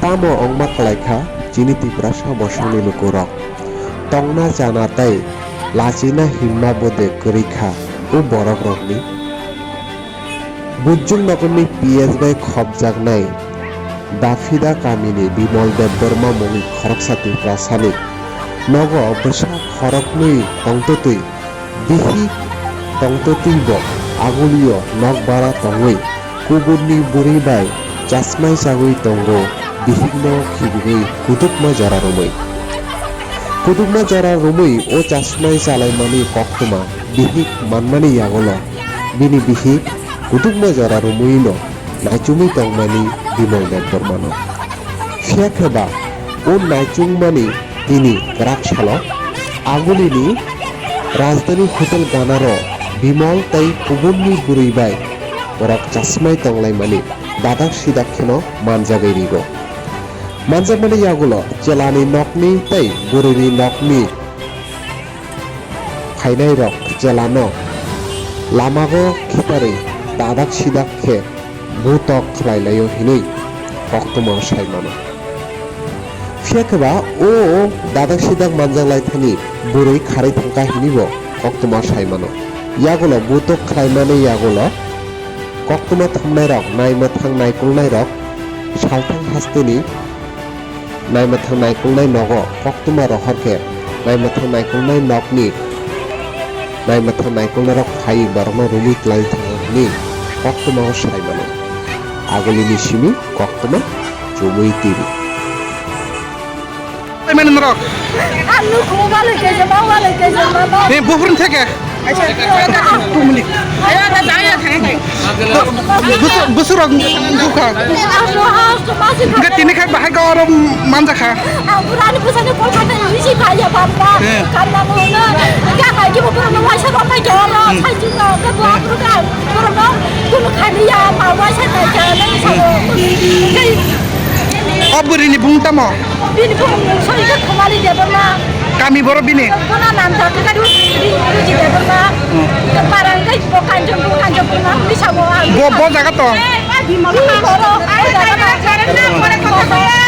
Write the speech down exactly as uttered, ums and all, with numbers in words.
Tamo wngma kwlaikha chini Tiprasa bosongni lukurok. Tongna chana tei lachina himma bo de kwrwi kha o borokrokni. Bujung nokorni P S bai khopjaknai Dafida kamini Bimal Debbarma mungwi khoroksa Tiprasani nogo bwsa khoroknwi tongtwtwi bihik tongtwtwibo agulio nokbara tongwi kuburni bwrwi bai chasmai chagwi tongo bihikno khibigwi kutukma jora romwi. Kutukma jora romwi o chasmai chalaimani koktwma bihik manmani yagulo bini bihik kutukma jora romwino naichomwi tongmani Bimal Debbarmano. Phiya khe ba o naichomani tini kwrak salo agulini Rajdhani Hotel Ganaro Bimal tei kubunni bwrwi bai borok chasmai tonglaimani dadak sidak kheno manjagwi rigo. Manjakmani yagulo chelani nokni tei bwrwini nokni phainairok chelano lamago khitarwi dadak sidak khe butok khlai laio hinwi koktwmao sai mano. Phiya khe ba o dadak sidak manjak lai thani bwrwi kharwi thangkha hinwi bo koktwmao sai mano. Yagulo butok khlaimani yagulo koktwma thumnairok, naimwthang naikolnairok salthang hasteni naimwthang naikolnai nogo koktwma rohor khe naimwthang naikolnai nokni naimwthang naikolnairok phaiwi borokno romwi twlai thango hwnwi koktwmao sai mano. Agulini simi koktwma chumui twi rw. Mani norok? Ang nukhung wale kejama, wale kejama, ba. Ni buphurni theke? Acha, two minute. Ayo, acha, ayo, thang, thang. Busu-, busurok bukha. Asu, asu, masi. Hingke tini khai bahai khe oro manjakha. Ang burani bwsani kol khatai bisi khaiya bamba. Eh. Kanna mo na. Hingke ang aji mo burano waisa bamba khe oro. Hmm. Sai jingno, hingke bo ang burano, burano, kunu khaliya, ma waisa khai khe, nang sabo. Hmm. Hingke O bwrwini bung tamo? Bini bung Sonika Khumali Debbarma. Kami boro bini? Bono nam da kadu Ri-, Ruji Debbarma. Hmm. Parang kai bo Kanchonpur, Kanchonpur na Misabo ang. Bo, bo jaga to? Bini boro, ai jaga na.